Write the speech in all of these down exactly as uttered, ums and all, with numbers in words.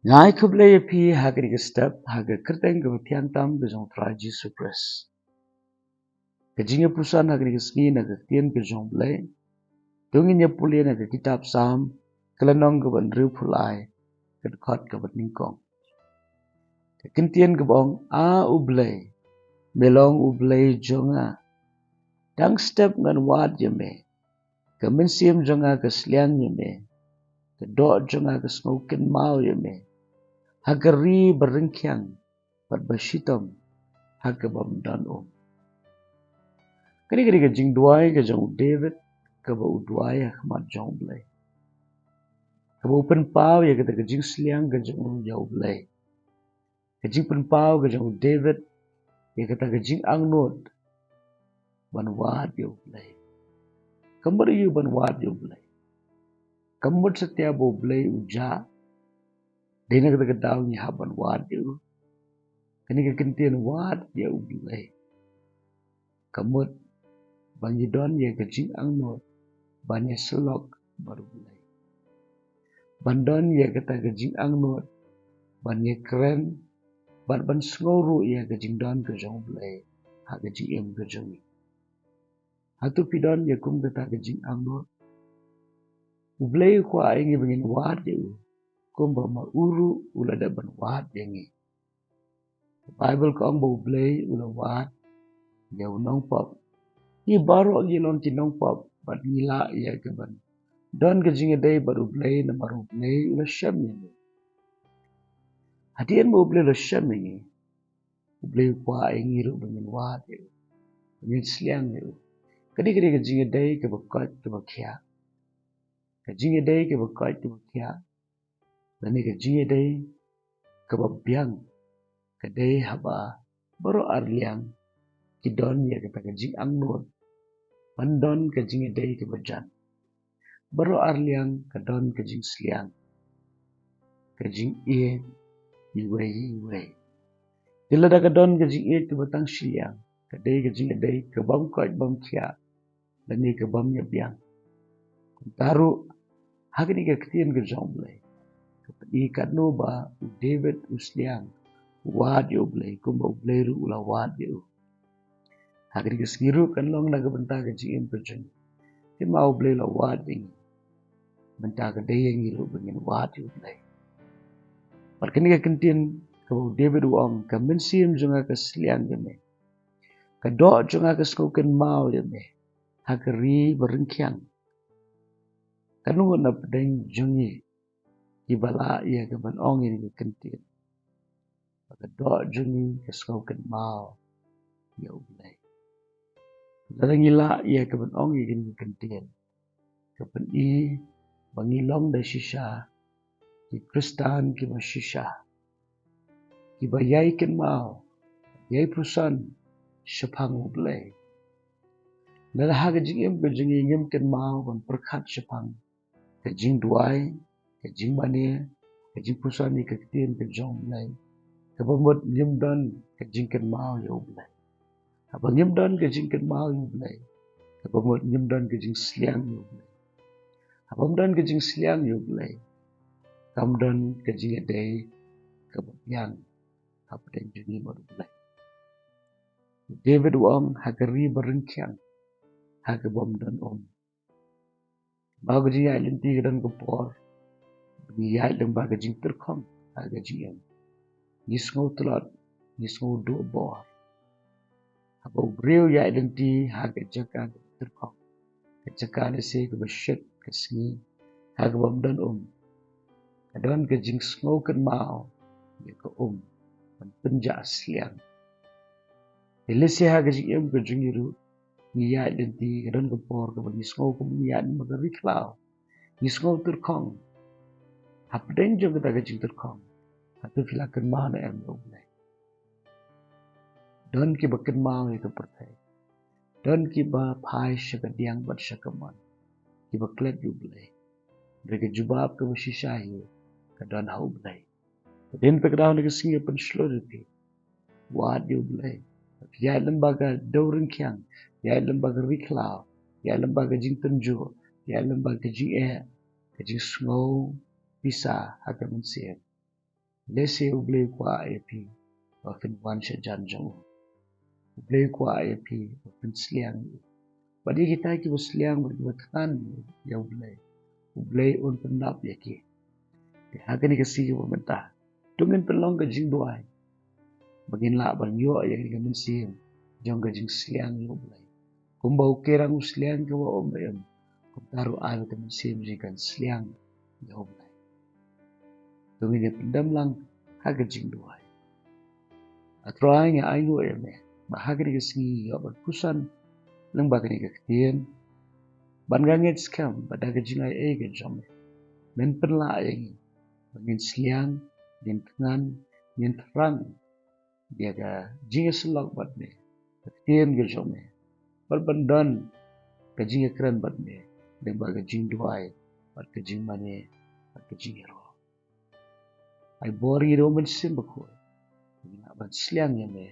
Nga ai khublei ïa phi ha kane ka step, ha ka kyrteng kaba thiang tam ka jong u Trai Jisu Khrist. Ka jingïapuson ha kane ka sngi na ka ktien ka jong u Blei. To ngin ïa pule na ka kitab Salm, ka lynnong kaba hynriewphew lai, ka dkhot kaba nyngkong. Ka ktien kaba ong, A u Blei, me long u Blei jong nga. Dang step ngan wad ïa me. Ka mynsiem jong nga ka sliang ïa me. Ka doh jong nga ka sngew kynmaw ïa me. Ha ka ri ba ryngkiang, bad ba shitom, ha kaba ym don um. Kane ka dei ka jingduwai ka jong u David, kaba u duwai ha khmat jong u Blei. Kaba u pynpaw ïa kata ka jingsliang ka jong u ïa u Blei. Ka jingpynpaw ka jong u David, ïa kata ka jingangnud, ban wad ïa u Blei. Ka mut aïu ban wad ïa u Blei? Ka mut satia ba u Blei u jah. Dei na kata ka daw ngi hap ban wad ïa u. Kane ka ktien wad ïa u Blei. Ka mut, ba ngi don ïa ka jingangnud, ban ïasyllok bad u Blei. Ban don ïa kata ka jingangnud, ban ïakren, bad ban sngew ruh ïa ka jingdon ka jong u Blei, ha ka jingim ka jong ngi. Hato phi don ïa kum kata ka jingangnud? U Blei u kwah ïa ngi ba ngin wad ïa u, kumba ma u ruh u la dep ban wad ïa ngi. Ka Baibl ka ong ba u Blei u la wad ïa u nongpop. Ngi baroh ngi long ki nongpop, bad ngi lah ïa ka ban don ka jingïadei bad u Blei namar u Blei u la shem ïa ngi. Hadien ba u Blei u la shem ïa ngi, u Blei u kwah ïa ngi ruh ba ngin wad ïa u, ba ngin sliang ïa u. Kane ka dei ka jingïadei kaba koit kaba khiah. Ka jingïadei kaba koit kaba khiah, lane ka jingïadei kaba biang, ka dei haba baroh arliang ki don ïa kata ka jingangnud ban don ka jingïadei kaba jan. Baroh arliang ka don ka jingsliang, ka jingïeit iwei iwei. Te lada ka don ka jingïeit kaba tang shiliang, ka dei ka jingïadei ka bym koit bym khiah, lane ka bym ïabiang. Kumta ruh, ha kane ka ktien ka jong u Blei, ka pyni katno ba u David u sliang, u wad ïa u Blei, kumba u Blei ruh u la wad ïa u. Ha kane ka sngi ruh kan long na ka bynta ka jingim ka jong ngi. Te ma u Blei u la wad ïa ngi, bynta ka dei ïa ngi ruh ba ngin wad ïa u Blei. Bad kane ka ktien kaba u David u ong, ka mynsiem jong nga ka sliang ïa me. Ka doh jong nga ka sngew kynmaw ïa me. Ha ka ri ba ryngkiang. Katno ngut na pdeng jong ngi kiba lah ïa ka ban ong ïa kane ka ktien. Ba ka doh jong ngi ka sngew kynmaw ïa u Blei. Lada ngi lah ïa ka ban ong ïa kane ka ktien, ka pyni ba ngi long da shisha ki Khristan kiba shisha, kiba ïai kynmaw, ïai puson shaphang u Blei. Lada ha ka jingim ka jong ngi ngim kynmaw ban pyrkhat shaphang ka jingduwai, ka jingmane, ka jingpuson ïa ka ktien ka jong u Blei, kaba mut ngim don ka jingkynmaw ïa u Blei. Haba ngim don ka jingkynmaw ïa u Blei, kaba mut ngim don ka jingsliang ïa u Blei. Haba ym don ka jingsliang ïa u Blei, kam don ka jingïadei kaba biang hapdeng jong ngi bad u Blei. David u ong, ha ka ri ba ryngkiang, ha kaba ym don um. Ba ka jingïaid lynti ka don ka por ba ngi ïaid lyngba ka jingtyrkhong ha ka jingim. Ngi sngew tlot, ngi sngew duh bor. Haba u briew u ïaid lynti ha ka jaka ka tyrkhong, ka jaka lehse kaba shit ka sngi, ha kaba ym don um, ka don ka jingsngew kynmaw ïa ka um ban pynjah sliang. Te lehse ha ka jingim ka jong ngi ruh, ngi ïaid lynti, ka don ka por kaba ngi sngew kumba ngi ïaid lyngba ka ri khlaw. Ngi sngew tyrkhong. Hapdeng jong kata ka jingtyrkhong, hato phi la kynmaw ne em ïa u Blei? Don kiba kynmaw ïa ka pyrthei. Don kiba phai sha ka diang bad sha ka mon, kiba klet ïa u Blei. Hynrei ka jubab kaba shisha hi ka don ha u Blei. Hadien kata ka daw, ha kane ka sngi nga pynshlur ïa phi, wad ïa u Blei. Ïaid lyngba ka dewryngkhiang, ïaid lyngba ka ri khlaw, ïaid lyngba ka jingtynjuh, ïaid lyngba ka jingeh, ka jingsngew pisa ha ka mynsiem. Lehse U Blei u kwah ïa phi ba phin wan sha jan jong u. U Blei u kwah ïa phi ba phin sliang ïa u. Bad ïa kita kiba sliang bad kiba thngan ïa U Blei, U Blei un pyndap ïa ki. Te ha kane ka sngi kaba mynta, to ngin pynlong ka jingduwai ba ngin lah ban ïoh ïa kane ka mynsiem jong ka jingsliang ïa U Blei. Kumba u kerang u sliang ïa kaba um ba im, kumta ruh ai ba ka mynsiem jong ngi kan sliang ïa U Blei. To ngin ïa pyndem lang ha ka jingduwai. A Trai, ngi ainguh ïa me ba ha kane ka sngi ngi ïoh ban pyrshang lyngba kane ka ktien, ban ngeit skhem ba da ka jingai ei ka jong me, men pynlah ïa ngi ba ngin sliang, ngin thngan, ngin thrang ïa ka jingïasyllok bad me, ka ktien ka jong me, bad ban don ka jingïakren bad me lyngba ka jingduwai bad ka jingmane bad ka jingïaroh. Ai bor ïa u Mynsiem Bakhuid, ngin lah ban sliang ïa me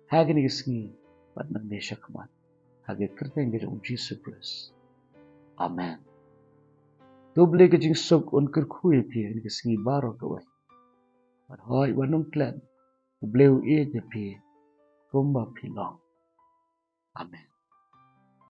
ha kane ka sngi bad nangne shakhmat, ha ka kyrteng ka jong U Jisu Khrist. Amen. To U Blei ka jingsuk un kyrkhu ïa phi ha kane ka sngi baroh kawei. Bad hooid, wat nym klet, U Blei u ïeit ïa phi kumba phi long. Amen.